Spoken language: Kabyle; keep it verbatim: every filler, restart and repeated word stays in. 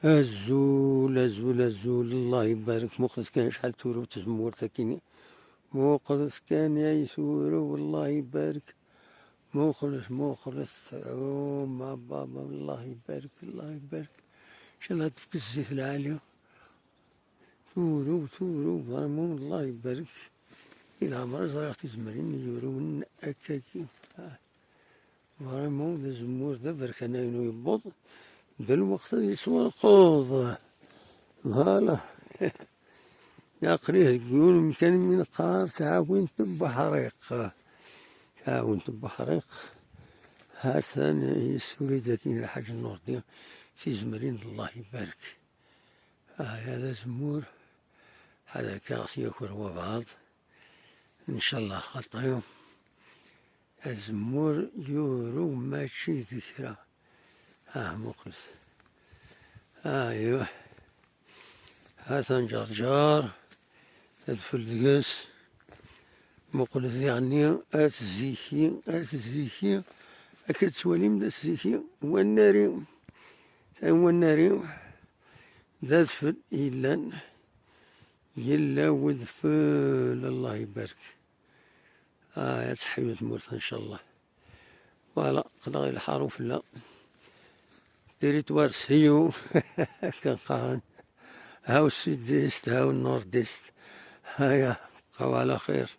Azul, azul, azul, Allah ibarek. Muqlet kan acḥal turew tzemmurt akkin. Muqlet kan ay turew, Allah ibarek. Muqlet, muqlet. Oh, ma baba, Allah ibarek, Allah ibarek. Inchallah tefk zzit lɛali. Turew, turew, vraiment, Allah ibarek. I leɛmer ẓriɣ tizemrin i yurewen akkagi. Ah. Vraiment, d azemmur d aberkan ayen yewweḍ, d lweqt ad yettwarqeḍ. Voilà. Aql-i deg yiwen umkan mi neqqar taɛwint n Buḥriq. Taɛwint n Buḥriq. Ha-t-an yessuli-d akkin Lḥaǧ Nurdi, tizemrin, Allah ibarek. Aya d azemmur. Ḥader kan ɣas yaker wabɛaḍ. Inchallah xaṭi. Azemmur yurew mačči d kra. Ah, muqlet. Aywa. Ha-t-an Ǧerǧer. Adfel deg-s. Muqlet diɣenni, at ziki, at ziki. Akka tettwalim d at ziki. Wannari. Tan wannari. D adfel yellan. Yella wedfel, Allah ibarek. Ah, ad teḥyu tmurt, inchallah. Voilà, qqleɣ i lḥaṛu fell-a. Territoire Siyu, akken qqaren. Haw sud-est, haw nord-est. Haya, bqaw ɛla xir.